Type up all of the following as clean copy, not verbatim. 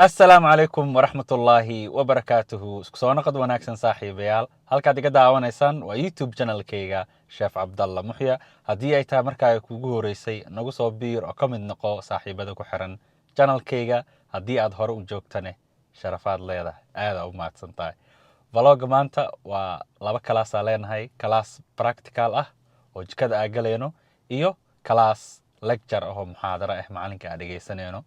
Asalaamu calaykum waraxmatullaahi wabarakaatuhu. Isku soo noqod wanaagsan, saaxiibayaal. Halkaad iga daawanaysaan waa YouTube channelkayga, Chef Cabdalla Muxya. Haddii ay tahay markaa ay kugu horeysay, nagu soo biir oo ka mid noqo saaxiibada ku xiran channelkayga. Haddii aad hore u joogtane, sharafaad leedahay, aadaa u mahadsan tahay. Vlogga maanta waa laba classaa leenahay: class practical ah oo jikada aa galayno iyo class lecture ah oo muxaadaro ah, macalinka aa dhegeysanayno.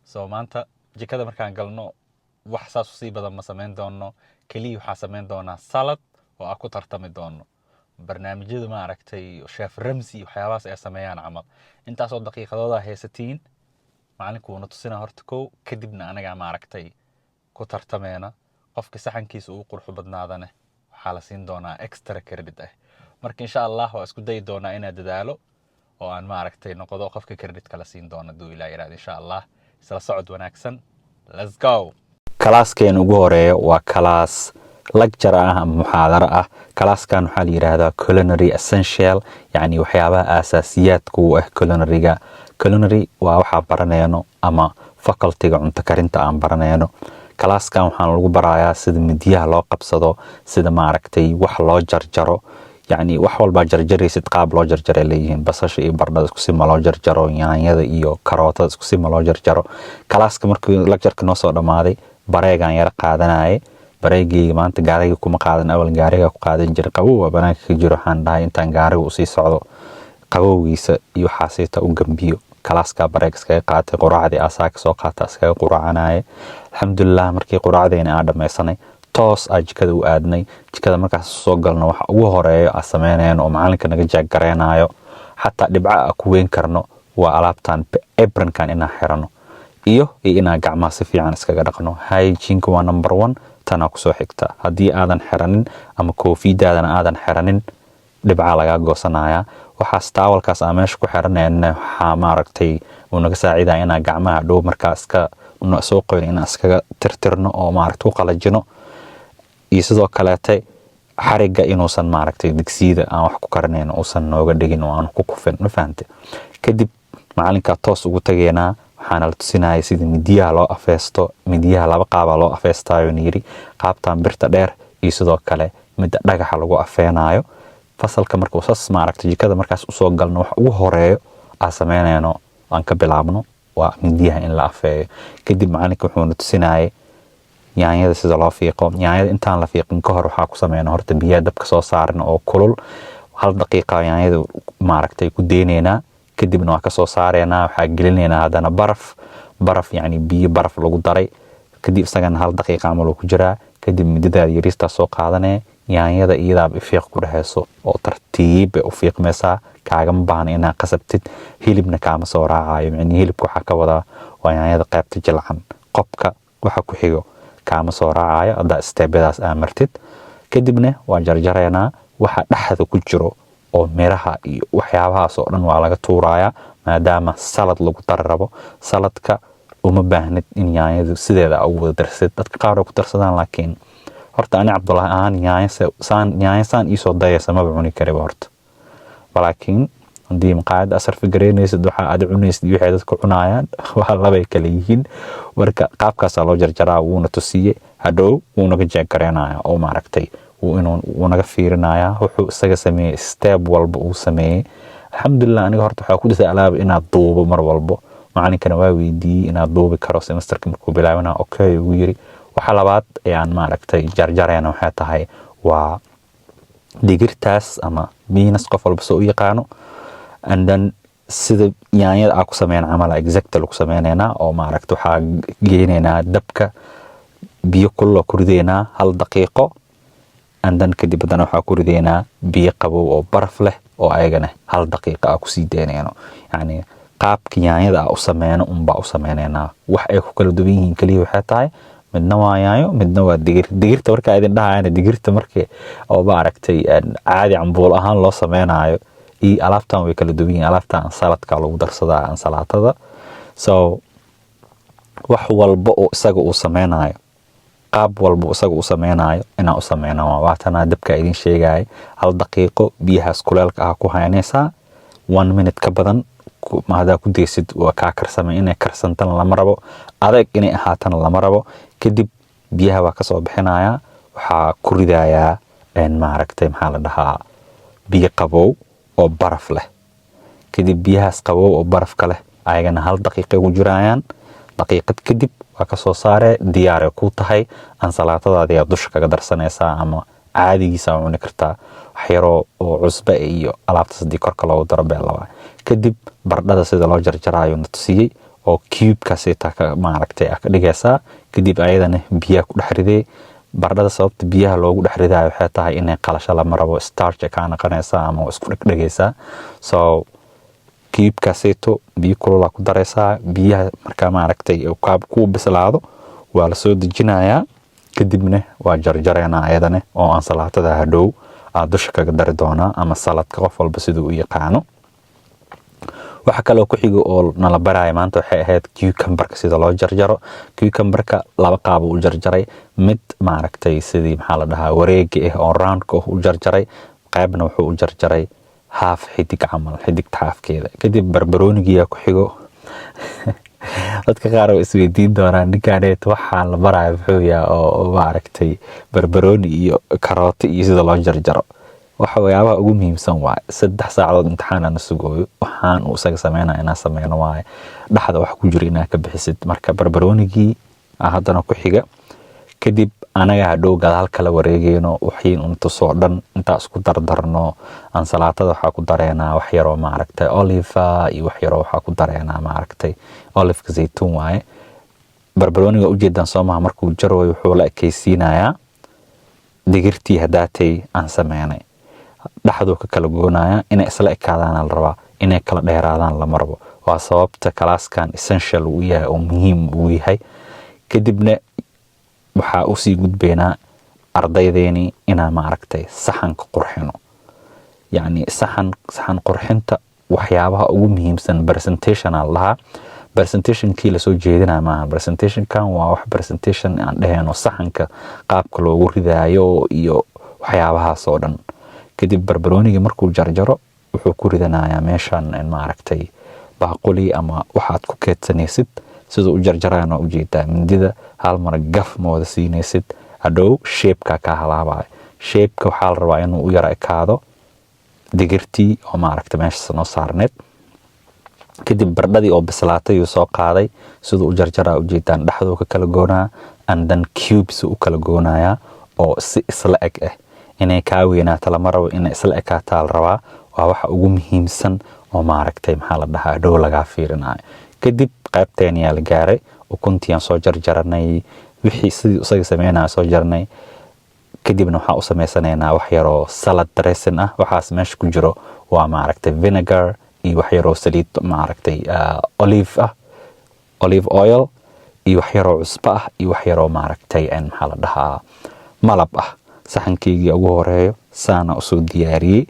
So maanta jikada markaan galno, wax saas usii badan ma samayn doono. Keliya waxaa samayn doonaa salad oo aan ku tartami doono. Barnaamijyada, ma aragtay, Chef Ramsay iyo waxyaabahaas ay sameeyaan camal, intaasoo daqiiqadooda haysatiin. Macalinku wuuna tusinaa horta kow, kadibna anagaa, ma aragtay, ku tartameena. Qofka saxankiisa ugu qurxu badnaadane waxaa la siin doonaa extra credit ah. Marka insha Allah waa isku dayi doonaa inaa dadaalo oo aan, ma aragtay, noqdo qofka creditka la siin doono, haduu Ilaah yiraahdo. Insha Allah isla socod wanaagsan. Let's go. Classkeena ugu horeeya waa class lecture ah ama muxaadaro ah. Classkan waxaa la yidhaahdaa Culinary Essential, yacni waxyaabaha aasaasiyaadka u ah culinaryga. Culinary waa waxaa baranayno ama facultyga cunto karinta aan baranayno. Classkan waxaan lagu barayaa sida midiyaha loo qabsado, sida, maaragtay, wax loo jarjaro, yacni wax walbaa jarjaraysid qaab loo jarjaray leeyihiin. Basasha iyo bardhada isku si ma loo jarjaro, yaanyada iyo karootada isku si ma loo jarjaro. Classka markii lectureka noo soo dhammaaday, breakaan yara qaadanayay. Breakgeyga maanta gaariga kuma qaadan, awal gaariga ku qaadan jiray. Qabow waa banaanka ka jiro. Waxaan dhahay intaan gaariga usii socdo qabowgiisa iyo waxaasiita u gambiyo, classka break iskaga qaatay. Quraacdii asaa ka soo qaata, iskaga quraacanaya. Alxamdulilah, markii quraacdeena aan dhammaysanay, toos aa jikada u aadnay. Jikada markaas soo galno, waxa ugu horeeyo aa sameynayno oo macalinka naga check gareynayo, xataa dhibco a ku weyn karno, waa alaabtan apronkan inaan xirano iyo inaan gacmaha si fiican iskaga dhaqno. Hygieneka waa number one, tanaa kusoo xigta. Haddii aadan xiranin ama koofidaadana aadan xiranin, dhibcaa lagaa goosanaya. Waxaas towelkaas aan meesha ku xiranayna waxaa, maaragtay, uu naga saacidaya inaan gacmaha dhow markaa iska soo qoyn inaan iskaga tirtirno oo, maaragta, ku qalajino. Iyo sidoo kaleete xariga inuusan, maaragtay, digsiyada aan wax ku karinayno uusan nooga dhigin oo aan ku kufin. Ma fahante? Kadib macalinkaa toos ugu tageynaa. Waxaana la tusinaya sida midiyaha loo afeysto. Midiyaha laba qaabaa loo afeystaayo yiri: qaabtan birta dheer iyo sidoo kale midda dhagaxa lagu afeenaayo. Fasalka marka sas, maaragtay, jikada markaas usoo galno, wax ugu horeeyo aan sameynayno aan ka bilaabno waa midiyaha in la afeeyo. Kadib macalinka wuxuuna tusinayay yaanyada sida loo fiiqo. Yaanyada intaan la fiiqin ka hor, waxaa ku sameyna horta biyaha dabka soo saarna oo kulul. Hal daqiiqa yaanyada, maaragtay, ku deyneynaa. Kadibna waa kasoo saareynaa, waxaa gelinaynaa haddana baraf, baraf yacni biyo baraf lagu daray. Kadib isagana hal daqiiqa camal uu ku jiraa. Kadib mididaada yariistaa soo qaadanee, yaanyada iyadaaba ifiiq ku dhexeyso oo tartiib bay u fiiqmaysaa. Kaagama baahna inaad qasabtid. Hilibna kaama soo raacayo. Micnii hilibka waxaa ka wadaa waa yaanyada qaybta jilcan, qobka waxa ku xigo kaama soo raacayo haddaa stepyadaas aa martid. Kadibna waa jarjareynaa. Waxa dhexda ku jiro oo miraha iyo waxyaabahaas oo dhan waa laga tuurayaa, maadaama salad lagu dari rabo. Saladka uma baahnid in yaanyadu sideeda ugu wada darsid. Dadka qaar way ku darsadaan, laakiin horta ani Cabdulahi ahaan yaanyo saan iisoo dayaysa maba cuni kariba horta. Laakiin haddii maqaayadda serve gareynaysid, waxa aad cunaysid iyo waxay dadka cunayaan waa labay kale yihiin. Marka qaabkaasaa loo jarjaraa, wuuna tusiyey. Hadhow wuu naga check gareynaya oo, maaragtay, wuu naga fiirinayaa wuxuu isaga sameeyey, step walba uu sameeyey. Alxamdulilah, aniga horta waxaa ku dadaalaaba inaad duubo mar walbo. Macalinkana waa weydiiyey inaad duubi karo semesterka markuu bilaabana. Okay, ugu yiri. Waxa labaad ee aan, maaragtay, jarjarayna waxay tahay waa digirtaas ama beans, qof walba soo u yaqaano. And then sida yaanyada aa ku sameyn camala exact lagu sameynaynaa oo, maaragta, waxaa geynaynaa dabka, biyo kululoo ku ridaynaa hal daqiiqo. And then kadib haddana waxaa ku ridaynaa biyo qabow oo baraf leh oo ayagana hal daqiiqa aa kusii daynayno. Yacni qaabka yaanyada aa u sameyno unbaa u sameynaynaa. Wax ay ku kala duwan yihiin keliya waxay tahay midna waa yaanyo, midna waa digir. Digirta markaa idin dhahayana, digirta markii oo, maaragtay, caadi cambuul ahaan loo sameynayo iyo alaabtan way kala duwan yihiin. Alaabtan saladka lagu darsadaa, ansalaatada. So wax walba oo isaga uu sameynayo, qaab walba isaga uu sameynayo inaan u sameyno. Waatanaa dabka idin sheegaya. Hal daqiiqo biyahaas kuleelka ah ku haynaysaa, 1 minute ka badan. Hadaa ku daysid, waa kaa karsamay. Inay karsantana lama rabo, adeeg inay ahaatana lama rabo. Kadib biyaha waa kasoo bixinayaa, waxaa ku ridayaa, maaragtay, maxaa la dhahaa, biyo qabow oo baraf leh. Kadib biyahaas qabow oo barafka leh ayagana hal daqiiqa ugu jirayaan. Daqiiqad kadib waa kasoo saaree, diyaaray kuu tahay. Ansalaatadaadi ayaa dusha kaga darsanaysaa ama caadigiisa cuni kartaa, waxyaroo oo cusbe iyo alaabtaas hadii korka loogu daro beelawaa. Kadib bardhada sida loo jarjaraayo na tusiyey oo cubekaasita ka, maaragtay, ka dhigaysaa. Kadib ayadana biyaha ku dhex ridee bardhada. Sababta biyaha loogu dhex ridayo waxay tahay inay qalasho lama rabo, starch kaa naqanaysaa ama isku dhegdhegaysaa. So cubekaasayto biyo kululaa ku daraysaa. Biyaha markaa, maaragtay, kuu bislaado, waa lasoo dejinayaa. Kadibna waa jarjareynaa ayadane oo ansalaatada hadhow aad dusha kaga dari doonaa ama saladka, qof walba siduu u yaqaano. Waxa kaloo ku xiga oo nala baraya maanta waxay ahayd cucumberka sida loo jarjaro. Cucumberka laba qaab u jarjaray: mid, maaragtay, sidii, maxaa la dhahaa, wareega ah oo roundka u jarjaray, qaybna wuxuu u jarjaray half xidig camal, xidigta halfkeeda. Kadib barbaroonigiyaa ku xigo. Dadka qaar oo isweydiin doonaan, ninkaaneet waxaa la baraya muxuu yahay oo, maaragtay, barbarooni iyo karooto iyo sida loo jarjaro? Waxa waxyaabaha ugu muhiimsan waaye. 3 saacadood imtixaan aan sugooyo, waxaan uu isaga sameynaya inaan sameyno waaye. Dhexda wax ku jira inaad ka bixisid. Marka barbaroonigii haddana ku xiga. Kadib anaga hadhow gadaal kala wareegeyno waxiin untusoo dhan intaa isku dardarno. Ansalaatada waxaa ku dareenaa wax yaroo, maaragtay, olive iyo wax yaroo waxaa ku dareenaa, maaragtay, oliveka zaytuun waaye. Barbarooniga ujeedaan soo maha? Markuu jarooyo wuxuu la ekeysiinayaa digirtii hadaatay aan sameynay. Dhexduu ka kala goonaya. Inay isla ekaadaana la rabaa, inay kala dheeraadaan lama rabo. Waa sababta classkan essential uu yahay oo muhiim uu yahay. Kadibna waxaa usii gudbaynaa ardaydeeni inaan, maaragtay, saxanka qurxino. Yacni saxan qurxinta waxyaabaha ugu muhiimsan presentation aan lahaa. Presentationkii lasoo jeedinaya maaha presentationkan, waa wax presentation aan dhehayno, saxanka qaabka loogu ridaayo iyo waxyaabahaas oo dhan. Kadib barbaroonigii markuu jarjaro, wuxuu ku ridanayaa meeshan, maaragtay, baaquli ama waxaad ku keedsanaysid. Siduu u jarjarayana waa ujeedaa. Mindida hal mar gaf ma wada siinaysid, hadhow shapeka kaa halaabaya. Shapeka waxaa la rabaa inuu u yara ekaado digirtii oo, maaragtay, meeshaas noo saarneed. Kadib bardhadii oo bislaatay yuu soo qaaday. Siduu u jarjaraa ujeedaan, dhexduu ka kala goonaa and then cubes u kala goonayaa oo si isla eg ah. Inay kaa weynaato lama rabo, inay isla ekaataa la rabaa. Waa waxa ugu muhiimsan oo, maaragtay, maxaa la dhahaa, dhow lagaa fiirinayo. Kadib qaybteeniyaa la gaaray. Ukuntiiyaan soo jarjaranay, wixii sidii isaga sameynaya soo jarnay. Kadibna waxaa u sameysanaynaa wax yaroo salad dressing ah. Waxaas meesha ku jiro waa, maaragtay, vinegar iyo wax yaroo saliid, maaragtay, olive ah, olive oil, iyo wax yaroo cusbo ah, iyo wax yaroo, maaragtay, maxaa la dhahaa, malab ah. Saxankeygii ugu horeeyo saana usoo diyaariyey.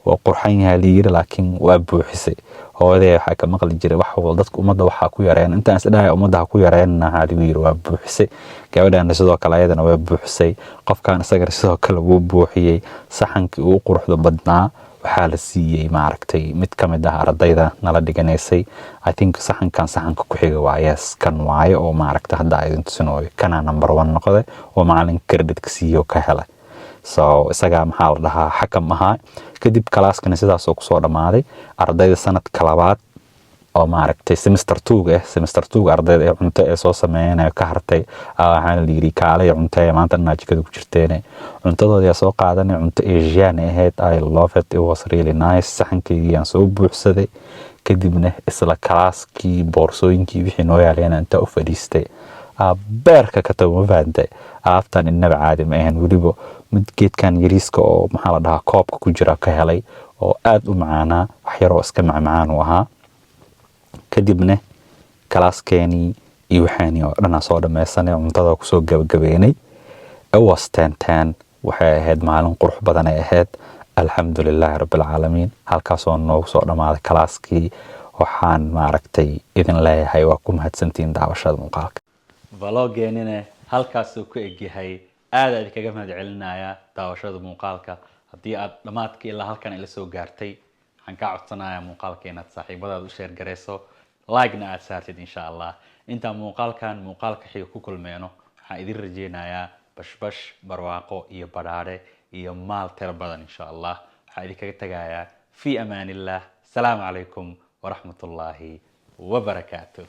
Waa qurxan yahaa layiri, laakiin waa buuxisay. Hooyadee waxaa ka maqli jiray wax dadka ummadda waxaa ku yareen. Intaan isdhahay ummadda ha ku yareenna, waxaa lagu yiri waa buuxisay. Gabadhaana sidoo kale ayadana waa buuxisay. Qofkan isagana sidoo kale wuu buuxiyey. Saxankii ugu quruxda badnaa waxaa la siiyey, maaragtay, mid ka mid ah ardayda nala dhiganaysay. I think saxankan saxanka ku xiga waa, yes, kan waaye oo, maaragtay, hadda idin tusinooyo. Kanaa number one noqday oo macalinka creditka siiyo ka helay. So isagaa, maxaa la dhahaa, xakam ahaa. Kadib classkani sidaasoo kusoo dhammaaday. Ardayda sanadka labaad oo, maaragtay, semester twoga ah, semester twoga ardayda ee cunto ee soo sameeyeen ka hartay, waxaana la yidhi, "Kaalay cunto, maanta dhanaa jikada ku jirteene." Cuntadoodii soo qaadanay. Cunto Asian ahayd. I love it, it was really nice. Saxankaygii aan soo buuxsaday. Kadibna isla classkii boorsooyinkii wixii noo yaalayna intaa u fadhiistay beerka ka tago. Ma fahantay? Alaabtan innaba caadi ma ahan. Weliba mid geedkan yariiska oo, maxaa la dhahaa, koobka ku jira ka helay oo aad u macaanaa, wax yaroo iska macmacaan uu ahaa. Kadibna classkeenii iyo waxaanii oo dhanaa soo dhammaysanay, cuntada kusoo gabagabeynay. Was 10:10. Waxay ahayd maalin qurux badan ay ahayd. Alxamdulilaahi rabbilcaalamiin, halkaasoo noogu soo dhammaaday classkii. Waxaan, maaragtay, idin leeyahay waa ku mahadsantihiin daawashada muuqaalka. Vlogeenina halkaasuu ku egyahay. Aad aad kaga mahad celinaya daawashada muuqaalka. Haddii aad dhammaadka ilaa halkan ila soo gaartay. Waxaan kaa codsanayaa muuqaalka inaad saaxiibadaada u share garayso, like-na aad saartid, insha Allah. Intaan muuqaalkan muuqaalka xiga ku kulmeyno, waxaan idin rajeynayaa bashbash, barwaaqo iyo badhaadhe iyo maal tiro badan, insha Allah. Waxaan idinkaga tegayaa fi amaanillah. Asalaamu calaykum waraxmatullaahi wabarakaatuh.